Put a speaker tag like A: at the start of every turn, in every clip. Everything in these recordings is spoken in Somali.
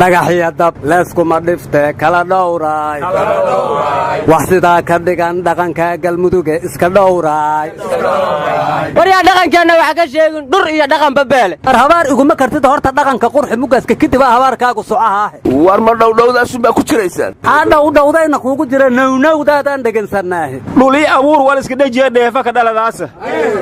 A: Dhagaxya dab leeskuma dhifte, kala dhowraay. Wax sidaa ka dhigan dhaqanka Galmuduge iska dhowraay.
B: Waryaa, dhaqankeenna wax ka sheegin, dhur iyo dhaqanba beele.
A: Ar habaar iguma kartid horta. Dhaqanka qurxi mugaaska kadib a habaarkaagu socahaahe.
C: War ma dhowdhowdaasun baa ku jiraysaan?
A: Maxaa dhowdhowdayna kuugu jira? Nownowdaadaan dhegansannaahe.
D: Dhulii abuur wal iska dhejiya, dheefa ka dhaladaasa.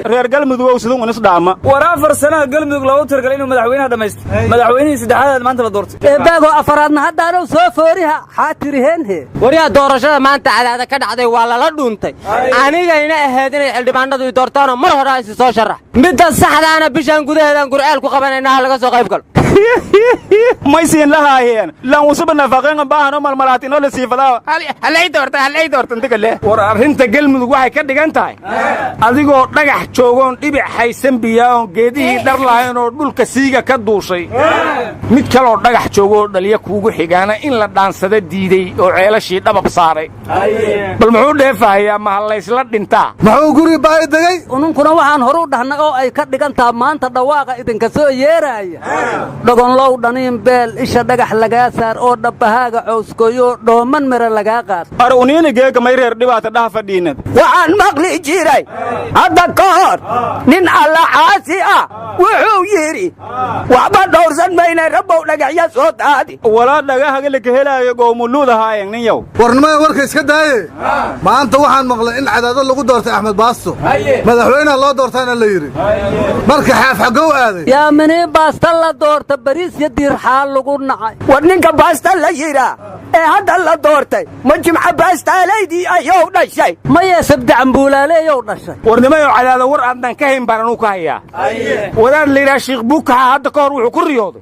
D: Reer Galmudugow, sidun unis dhaama.
E: War 4 sanaha Galmudug loogu tirgalay inuu madaxweynaha dhammaysto. Madaxweynihii saddexaadaad maanta la doortay.
A: Eebaagoo afaraadna haddaanow soo fooriha xaa tiriheenhe.
B: Waryaa, doorashada maanta Cadaada ka dhacday waa lala dhuuntay. Anigayna ahayd inay xildhibaanadu i doortaanoo mar hore isi soo sharax. Midda saxdaana bishaan gudaheedaan Gurceel ku qabanaynaa, ha laga soo qayb galo.
D: Maysiin lahaayeen lan usuba nafaqeen baahano malmalaatinoo la siifadaa, halay doorta, halay doorta inta kale.
F: War arrinta Galmudug waxay ka dhigan tahay adigoo dhagax joogoon dhibic haysan, biyaa oon geedihii dhar lahayn oo dhulka siiga ka duushay, mid kaloo dhagax joogooo dhaliya kuugu xigaana in la dhaansada diidey oo ceelashii dhabab saaray. Bal muxuu dheefahayaa? Ma hallaysla dhintaa?
G: Muxuu guri baa'i degay?
A: Ununkuna waxaan horu dhahnay oo ay ka dhigan taha maanta dhawaaqa idinka soo yeeraaya: dhogonlow dhaniin beel, isha dhagax lagaa saar oo dhabbahaaga cowskooyoo dhooman mira lagaa qaad.
D: Ar uniina geega may reer dhibaata dhaha fadhiina.
H: Waxaan maqli jiray hadda ka hor nin Alla caasi ah wuxuu yidhi: "Waxba dhowrsan mayna, Rabbow dhagaxya soo daadi."
D: Walaa dhagahaga la ka helaayo goomuluudahaayeen nin yow.
G: Warnimada warka iska daaye, maanta waxaan maqlay in Cadaado lagu doortay Axmed Baasto, madaxweynaha loo doortaana la yidhi. Marka Xaaf xaggow aaday?
A: Yaa minii baasta la doorta, bariis iyo diirxaal lagu nacay.
H: War ninka Baasta la yidhaa ee hadda la doortay ma Jimco Baastaalaydii ayou dhashay?
A: Maya, Sabdi Cambuulaaleeyow dhashay.
F: Warnimayo, Cadaado war aadnan ka hayn baan anuu ka hayaa. Wadaad la yidhaha Shiikh Buukaxa hadda ka hor wuxuu ku riyooday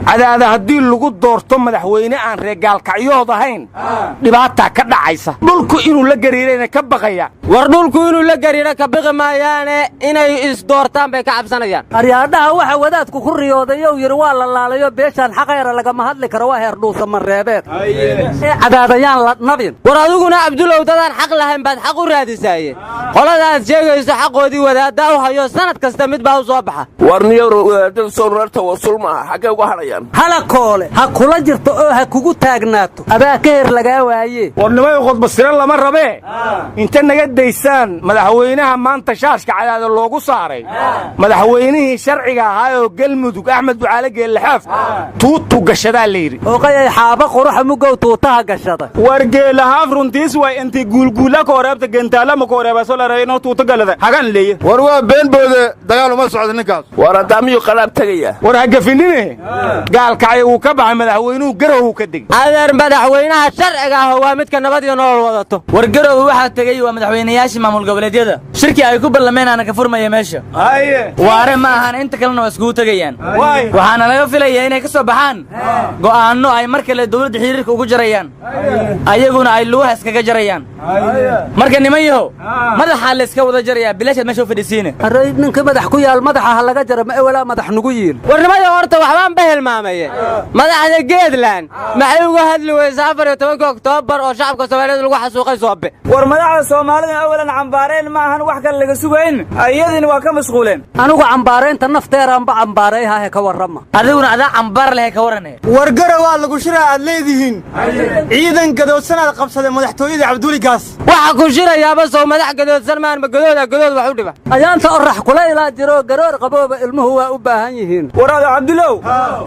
F: Cadaada haddii lagu doorto madaxweyne aan reegaalkacyood ahayn, dhibaataa ka dhacaysa, dhulku inuu la gariirayna ka baqaya.
B: War dhulku inuu la gariiro ka biqi maayaane, inay isdoortaan bay ka cabsanayaan.
A: Aryaadhaha, waxa wadaadku ku riyoodayow yidhi waa la laalayo. Beeshaan xaqeera lagama hadli karo, waa heer Dhuusamareebeed ee Cadaadayaan la nabin.
B: War adiguna, Cabdulow, dadaan xaq lahayn baad xaq u raadisaaye. Qoladaad sheegayso xaqoodii wadaaddaa u hayo, sanad kasta mid baa u soo baxa.
C: War niyow, wadaadada soo reer tawasul maaha, xaggee uga hadhayaan?
A: Hala koole ha kula jirto oo ha kugu taagnaato, adaa ka heer lagaa waaye.
F: Warnimayo, qodbasiro lama rabee, inta naga daysaan madaxweynaha maanta shaashka Cadaada loogu saaray, madaxweynihii sharciga ahaa oo Galmudug Axmed Ducaale Geellaxaaf tuutu gashadaa la yidhi.
A: Ooqayay xaaba quruxa mugow tuutaha gashaday.
D: War Geelahaaf runtiis way intii guulguula ka horeebta gentaalama ka horeebaso larayno tuuta galada hagan leeye.
G: War waa been boode, dagaal uma socdo ninkaas.
C: War haddaa miyuu qalaab tegaya?
F: War ha gafinine, Gaalkacyo wuu ka baxay madaxweynuhu, Garowuu ka degey.
B: Adeer, madaxweynaha sharciga ah waa midka nabad iyo nolol wadato.
E: War Garowe waxaa tegey waa madaxweynayaashii maamul goboleedyada. Shirkii ay ku ballameen aana ka furmaya meesha. Waare ma ahan, inta kalena waa iskugu tegayaan. Waxaana laga filayaa inay ka soo baxaan go'aanno ay mar kale dowladda xiriirka ugu jarayaan, ayaguna ay lugaha iskaga jarayaan. Marka niman yahow, madaxaa la iska wada jarayaa, bilaashaad meesha u fadhisiine.
A: Array, ninka madax ku yaal madaxa ha laga jara, ma ewelaa madax nugu yiil.
B: War nimayo, horta waxbaan ba hilmaamaye. Madaxda Geedland maxay uga hadli weysa 14-ka Oktoobar oo shacabka Soomaaliyeed lagu xasuuqay Soobe?
E: War madaxda Soomaalida awalan cambaareen ma ahan wax kale laga sugayn, iyadiina waa ka mashquuleen.
A: Anigu cambaaraynta nafteeraanba cambaarayhahe, ka warrama.
E: Adiguna adaa cambaar lehe, ka warane.
I: Wargara waa lagu shiraa aad leedihiin, ciidan gadoodsanaad qabsaday madaxtooyada Cabduligaas.
B: Waxa ku shirayaaba sow madax gadoodsan maan? Ma gadooda gadood wax u dhiba?
A: Ayaanta orax kulaylaa jiro, garoor qabooba ilmuhu waa u baahan yihiin.
E: Waraado Cabdulow,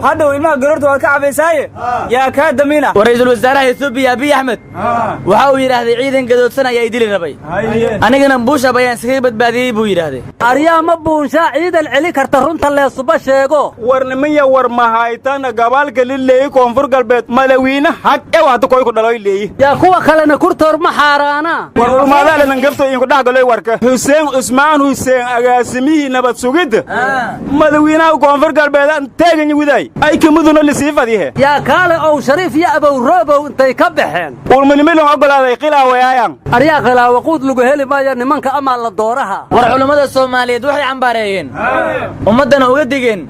E: hadhow ilmaha garoorta waad ka cabaysaaye, yaa kaa damiina? War ra'iisul wasaaraha Etoobiya Abiy Axmed waxa uu yidhaahday ciidan gadoodsan ayaa idili rabay, anigana buushab ayaan iskaga badbaadiyey, buu yidhaahday.
A: Aryaa, ma buunshaa ciidan celi karta? Runta leesuba sheego.
D: War nimanya, war mahaytana gabaalka lileeyi Koonfur Galbeed madawiine hag ew hadda koy ku dhaloy leeyi.
A: Yaa kuwa kalena kurtoor ma xaaraana?
D: War ulmaadaalenan gafto inku dhex galoy. Warka Xuseen Cusmaan Xuseen, agaasimihii nabad sugidda madawiinaha Koonfur Galbeed an teeganya widaay ay kamuduna lisii fadihe.
A: Yaa kaale, ow Shariif iyo Abow Roobow intay ka baxeen?
D: Ulmanimilon ogolaaday khilaawayaayan.
A: Aryaa, khilaawa quud lagu heli maayo nimanka amaa la dooraha.
E: War culummada Soomaaliyeed waxay cambaareeyeen, ummaddana uga digeen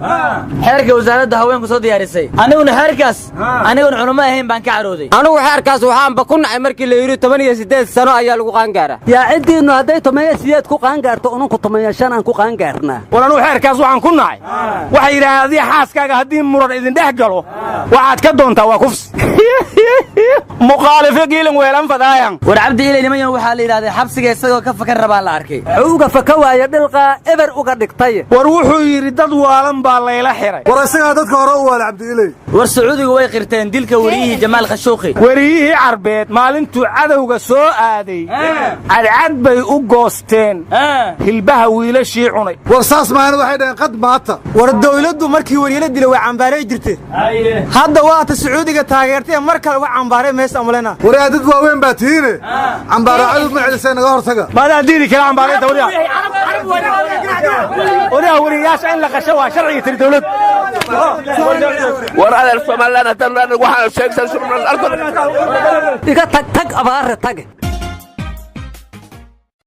E: xeerka wasaaradda haweenku soo diyaarisay. Aniguna xeerkaas, anigoon culummo ahayn, baan ka carooday.
B: Anigu xeerkaas waxaanba ku nacay markii la yidhi 18 sano ayaa lagu qaangaaraa.
A: Yaa ciddiinnu hadday 18 ku qaangaarto, ununku 15 aan ku qaangaarnaa.
F: War anuu xeerkaas waxaan ku nacay, waxay yidhahdeen adiga xaaskaaga haddii muran idin dhex galo, Waxaad ka doontaa waa kufsi. Mukhaalifo giilan weelan fadaayan.
E: War Cabdi Ilay nimanyan waxaa la yidhahday xabsiga isagoo ka fakan rabaa la arkay.
A: Uga faka waaya dhilqaa eber uga dhigtay.
F: War wuxuu yidhi dad waalan baa layla xiray.
G: War isagaa dadka hore u waala Cabdi Ilay.
E: War Sacuudigu way qirteen dilka wariyihii Jamaal Khashuuqi.
F: Wariyihii Carbeed maalintuu cadowga soo aaday cadcad bay u goosteen hilbaha wiilashii cunay.
G: War saas maahana, waxay dhaheen qad maata.
I: War dawladdu markii wariyala dila way cambaaray jirtay, hadda waata Sacuudiga taageertay mar kale uga cambaaray mees amulena.
G: Waryaa dad waaweyn baa tihiine, cambaaro cadowg ma celisay, naga hortaga.
F: Maadaa diidi kala cambaaraynta waryaa? Waryaa, wariyayaasha in la qasho waa sharciga tiri dawlad.
C: War adeer, Somaliland haddaan waxaan sheegsan
A: Iga tag tag abaare tage.